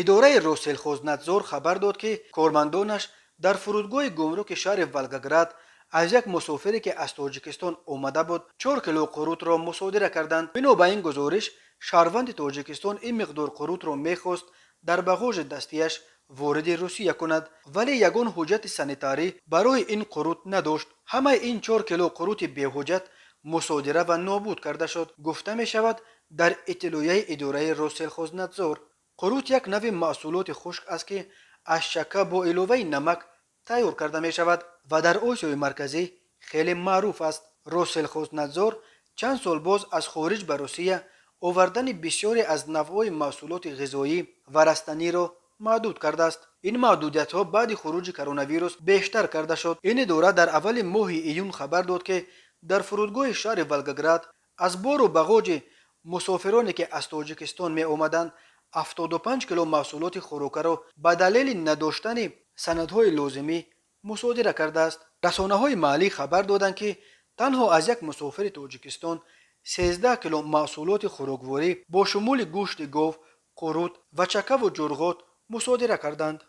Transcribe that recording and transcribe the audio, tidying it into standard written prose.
Идораи Россельхознадзор хабар дод, ки кормандонаш дар фурудгоҳи гумруки шаҳри Волгоград аз як мусофире, ки аз Тоҷикистон омада буд, 4 кило қурутро мусодира карданд. Бино ба ин гузориш, шаҳрванди Тоҷикистон ин миқдор қурутро мехост дар бағожи дастияш вориди Русия кунад, вале ягон ҳуҷҷати санитарӣ барои ин қурут надошт. Ҳамаи ин 4 кило қурути беҳуҷҷат мусодира ва нобуд карда шуд, гуфта мешавад дар иттилоияи идораи Россельхознадзор. Қурут як навъи маҳсулоти хушк аст, ки аз чакка бо иловаи намак тайёр карда мешавад ва дар Осиёи Марказӣ хеле маъруф аст. Россельхознадзор чанд сол боз аз хориҷ ба Русия овардани бисёре аз навъҳои маҳсулоти ғизоӣ ва растаниро маҳдуд кардааст. Ин маҳдудиятҳо баъди хуруҷи коронавирус бештар карда шуд. Ин идора дар аввали моҳи июн хабар дод, ки дар фурудгоҳи шаҳри Волгоград аз бору бағоҷи мусофироне, ки аз Тоҷикистон меомаданд, 75 кило маҳсулоти хӯрокаро ба далели надоштани санадҳои лозимӣ мусодира кардааст. Расонаҳои маҳаллӣ хабар доданд, ки танҳо аз як мусофири Тоҷикистон 13 кило маҳсулоти хӯрокворӣ бо шумули гӯшти гов, қурут ва чакаву ҷурғот мусодира карданд.